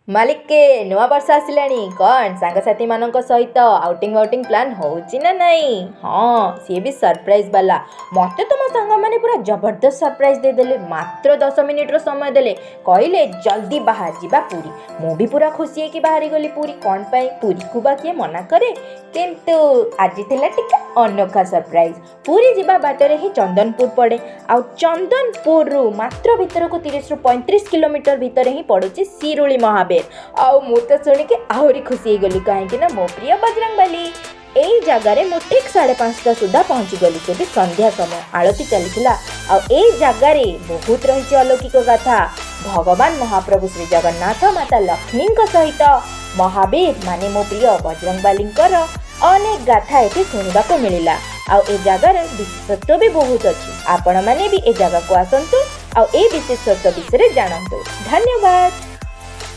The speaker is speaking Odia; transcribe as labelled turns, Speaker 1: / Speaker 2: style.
Speaker 1: ମାଲିକେ, ନୂଆ ବର୍ଷ ଆସିଲାଣି। କ'ଣ ସାଙ୍ଗସାଥିମାନଙ୍କ ସହିତ ଆଉଟିଂ ଫାଉଟିଂ ପ୍ଲାନ୍ ହେଉଛି ନା ନାଇଁ? ହଁ, ସିଏ ବି ସରପ୍ରାଇଜ୍ ବାଲା। ମୋତେ ତ ମୋ ସାଙ୍ଗମାନେ ପୁରା ଜବରଦସ୍ତ ସରପ୍ରାଇଜ୍ ଦେଇଦେଲେ। ମାତ୍ର 10 ମିନିଟ୍ର ସମୟ ଦେଲେ, କହିଲେ, "ଜଲ୍ଦି ବାହାର, ଯିବା ପୁରୀ।" ମୁଁ ବି ପୁରା ଖୁସି ହେଇକି ବାହାରିଗଲି ପୁରୀ। କ'ଣ ପାଇଁ? ପୁରୀକୁ ବା କିଏ ମନା କରେ? କିନ୍ତୁ ଆଜି ଥିଲା ଟିକେ ଅନୋଖା ସରପ୍ରାଇଜ୍। ପୁରୀ ଯିବା ବାଟରେ ହିଁ ଚନ୍ଦନପୁର ପଡ଼େ ଆଉ ଚନ୍ଦନପୁରରୁ ମାତ୍ର ଭିତରକୁ 30ରୁ 35 କିଲୋମିଟର ଭିତରେ ହିଁ ପଡ଼ୁଛି ଶିରୁଳି ମହାବୀର। ଆଉ ମୁଁ ତ ଶୁଣିକି ଆହୁରି ଖୁସି ହେଇଗଲି, କାହିଁକି ନା ମୋ ପ୍ରିୟ ବଜରଙ୍ଗବାଲି। ଏଇ ଜାଗାରେ ମୁଁ ଠିକ୍ 5:30 ସୁଦ୍ଧା ପହଞ୍ଚିଗଲି। ସେଠି ସନ୍ଧ୍ୟା ସମୟ, ଆଳତି ଚାଲିଥିଲା। ଆଉ ଏଇ ଜାଗାରେ ବହୁତ ରହିଛି ଅଲୌକିକ ଗାଥା। ଭଗବାନ ମହାପ୍ରଭୁ ଶ୍ରୀ ଜଗନ୍ନାଥ ମାତା ଲକ୍ଷ୍ମୀଙ୍କ ସହିତ ମହାବୀର, ମାନେ ମୋ ପ୍ରିୟ ବଜରଙ୍ଗବାଲିଙ୍କର ଅନେକ ଗାଥା ଏଠି ଶୁଣିବାକୁ ମିଳିଲା। ଆଉ ଏ ଜାଗାର ବିଶେଷତ୍ୱ ବି ବହୁତ ଅଛି। ଆପଣମାନେ ବି ଏ ଜାଗାକୁ ଆସନ୍ତୁ ଆଉ ଏଇ ବିଶେଷତ୍ୱ ବିଷୟରେ ଜାଣନ୍ତୁ। ଧନ୍ୟବାଦ।